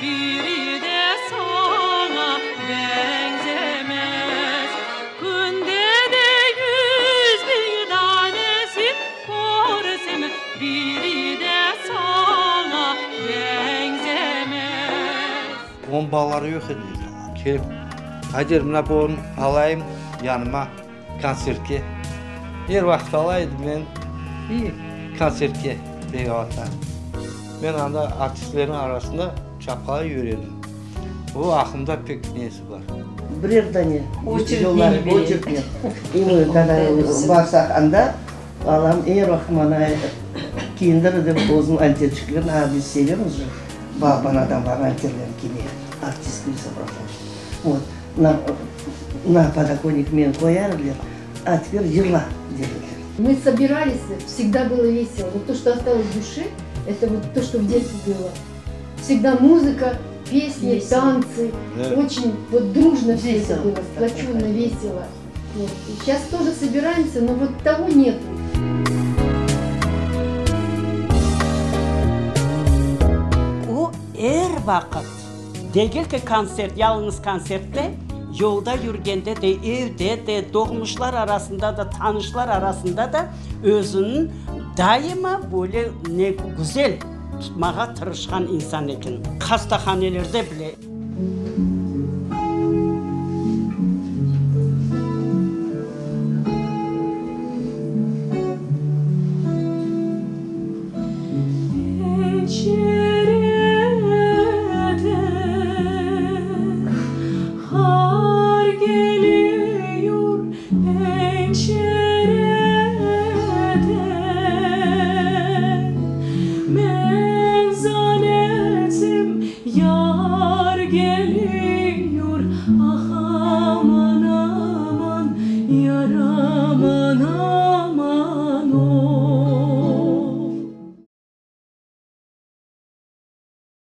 Biri de saña beñzemez. Künde de 100.000 danesin körsem, Biri de saña beñzemez. Onıñ balaları yoq edi. Kelip, Ayder, mına bunı alayım yanıma kontsertke. Er vaqıt ala edim men i kontsertke Begavata. Men anda artistlerniñ arasında çapqalay yüre edim. O aqlımda pek nesi bar. Birer dane yollar, oçertnen. Barsaq anda, balam er vaqıt maña kiyindir dep özüniñ anterçiklerini, a biz sevemiz же balaban adamlarnıñ anterlerini kiymege, artistskiy izobrazlap. Vot, na na podokonnik meni qoyar ediler, a teper yırla, der ediler. Мы собирались, всегда было весело. Вот то, что осталось в душе, это вот то, что в детстве было. Всегда музыка, песни, Весело. танцы. Да. Очень вот дружно все это Весело. было, сплоченно, весело. Вот. И сейчас тоже собираемся, но вот того нету. O er vaqıt, degil ki kontsert, yalıñız kontsertte, yolda yürgende de, evde de, doğmuşlar arasında da, tanışlar arasında da özüni daima böyle ne güzel tutmağa tırışqan insan eken. Hastahanelerde bile. Pencereden qar keliyor, pencereden.